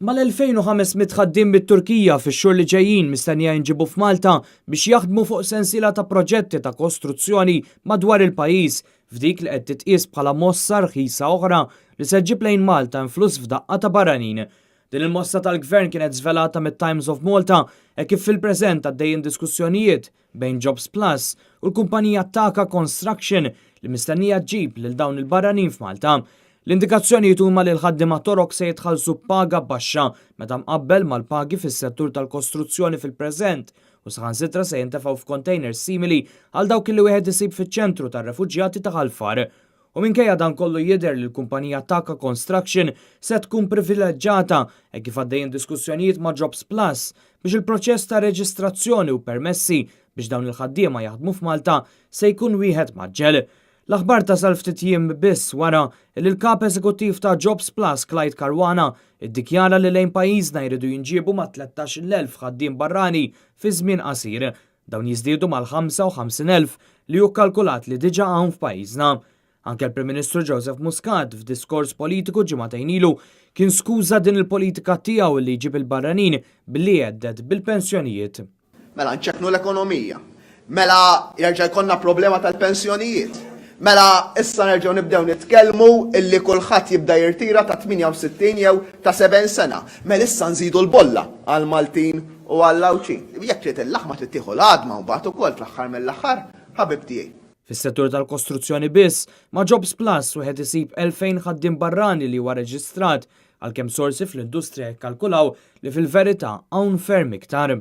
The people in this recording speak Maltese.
Mal-2,500 ħaddiem mit-Turkija fix-xhur li ġejjin mistennija jinġiebu f'Malta biex jaħdmu fuq sensiela ta' proġetti ta' kostruzzjoni madwar il-pajjiż f'dik li qed titqies bħala mossa rħisa oħra li se ġġib lejn Malta influss f'daqqa ta' barranin. Din il-mossa tal-Gvern kienet żvelata mit-Times of Malta hekk kif fil-preżent għaddejjin diskussjonijiet bejn Jobs Plus u l-kumpanija Taka Construction li mistennija ġġib lil dawn il-barranin f'Malta. L-indikazzjonijiet huma li l-ħaddiema Torok se jitħallsu paga baxxa meta mqabbel mal-pagi fis-settur tal-kostruzzjoni fil-preżent u saħansitra se jintefgħu f'containers simili għal dawk li wieħed isib fiċ-ċentru tar-refuġjati ta' Ħal Far. U minkejja dan kollu jidher li l-kumpanija Taka Construction se tkun privileġġata e kif għaddejjin diskussjonijiet ma' Jobs Plus biex il-proċess ta' reġistrazzjoni u permessi biex dawn il-ħaddiema jaħdmu f'Malta se jkun wieħed mgħaġġel. L-aħbar tasal ftit jiem biss wara li l-kap eżekuttiv ta' Jobs Plus Clyde Caruana iddikjara li lejn pajjiżna jridu jinġiebu ma' 13,000 ħaddiem barrani fi żmien qasir. Dawn jiżdiedu mal-55,000 li hu kalkulat li diġà hawn f'pajjiżna. Anke l-Prim Ministru Joseph Muscat f'diskors politiku ġimagħtejn ilu kien skuża din il-politika tiegħu li jġib il-barranin billi jhedded bil-pensjonijiet. Mela nċekknu l-ekonomija. Mela jerġa' jkollna problema tal-pensjonijiet. Mela issa nerġgħu nibdew nitkellmu illi kulħadd jibda jirtira ta' 68 jew ta' 70 sena. Mela issa nżidu l-bolla għall-Maltin u għall-Għawdxin. Jekk trid il-laħma trid tieħu l-għadma mbagħad ukoll fl-aħħar mill-aħħar, ħabib tiegħi. Fis-settur tal-kostruzzjoni biss, ma' Jobs Plus wieħed isib 2000 ħaddiem barrani li huwa reġistrat għalkemm sorsi fl-industrija jikkalkulaw li fil-verità hawn ferm iktar.